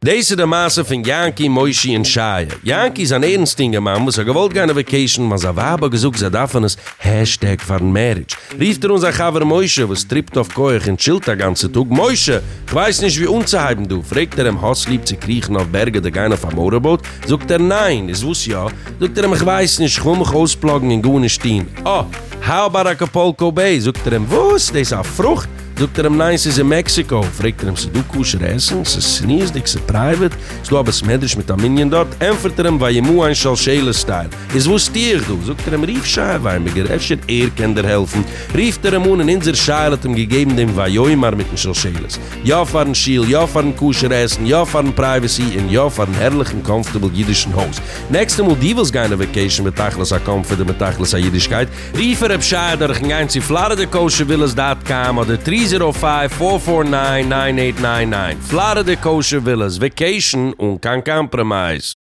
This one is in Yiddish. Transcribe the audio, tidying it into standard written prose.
דאס איז די מעשה פון יענקי, מושי און שייע. יענקי איז אן ערנסטע אינגערמאן וואס האט געוואלט גיין אויף vacation ווייל זיין ווייב האט געזאגט זיי דארפן עס hashtag פארן marriage. רופט ער אן זיין חבר משה וואס טריפט אויף כח און chillט א גאנצע טאג, משה! כ'ווייס נישט ווי אנצוהייבן דא. פרעגט ער אים האסט ליב צו קריכן אויף בערג אדער גיין אויף א motorboat? זאגט ער ניין. איז וואס יא? זאגט ער אים כ'ווייס נישט, כ'וויל מיך אויספלאגן און גארנישט טון. אה! How about Acapulco Bay? זאגט ער אים וואס? דאס איז א פרוכט? זאגט ער אים ניין ס'איז אין מעקסיקאו, פרעגט ער אים ס'איז דא כשר עסן? ס'איז צניעות'דיג? ס'איז private? ס'איז דא א בית מדרש מיט א מנין דארט? ענפערט ער אים וימאן שלשלת style, איז וואס טוה איך דא? זאגט ער אים רוף שייע וויינבערגער אפשר ער קען דיר העלפן, רופט ער אים אן און אונזער שייעל האט אים געגעבן דעם ויאמר מיטן שלשלת, יא פארן שול, יא פארן כשר עסן, יא פארן privacy, און יא פארן הערליכן comfortable אידישן הויז. נעקסטע מאל דו ווילסט גיין אויף vacation בתכלית ה comfort און בתכלית האידישקייט, רוף רב שייע דורכן גיין צו Florida Kosher Villas dot com אדער three zero five four four nine nine eight nine nine. Florida Kosher Villas, vacation אן קיין compromise.